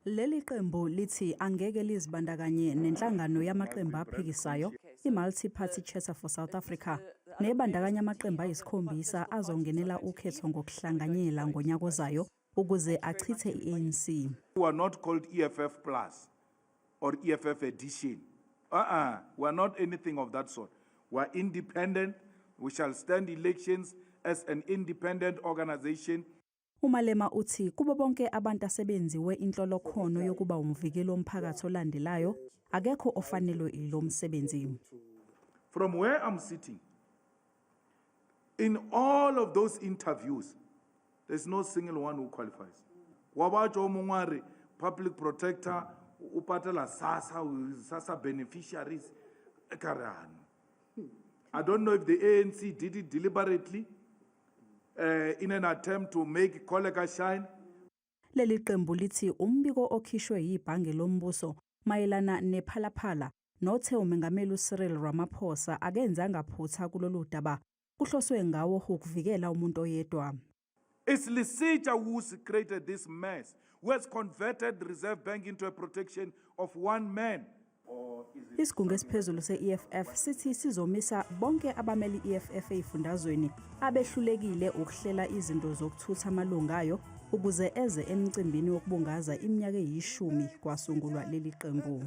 Leli qembu lithi angeke lizibandakanye nenhlangano yamaqembu aphikisayo i-Multi-Party Charter for South Africa nebandakanya amaqembu ayisikhombisa azongenela ukhetho ngokuhlanganyela ngonyaka ozayo ukuze achithe i-ANC. We are not called EFF Plus or EFF Edition. Uh-uh. We are not anything of that sort. We are independent. We shall stand elections as an independent organization. UMalema uthi kubo bonke abantu asebenziwe inhlolokhono yokuba umvikeli womphakathi olandelayo, akekho ofanelwe ilo msebenzi. From where I'm sitting, in all of those interviews, there's no single one who qualifies. Wa ba tšwa o mongwe a re public protector o patela SASSA, SASSA beneficiaries. Ka re ano. I don't know if the ANC did it deliberately in an attempt to make Koleka shine. Leli qembu lithi umbiko okhishwe yibhange lombuso mayelana nePhala Phala nothe uMengameli uCyril Ramaphosa akenzanga phutha kulolu daba, kuhloswe ngawo ukuvikela umuntu oyedwa. It's Lesetja who's created this mess, who has converted the Reserve Bank into a protection of one man. Isigungu esiphezulu se-EFF sithi sizomisa bonke abameli EFF ezifundazweni abehlulekile ukuhlela izinto zokuthutha amalungu ayo ukuze eze emcimbini wokubungaza iminyaka eyishumi kwasungulwa leli qembu.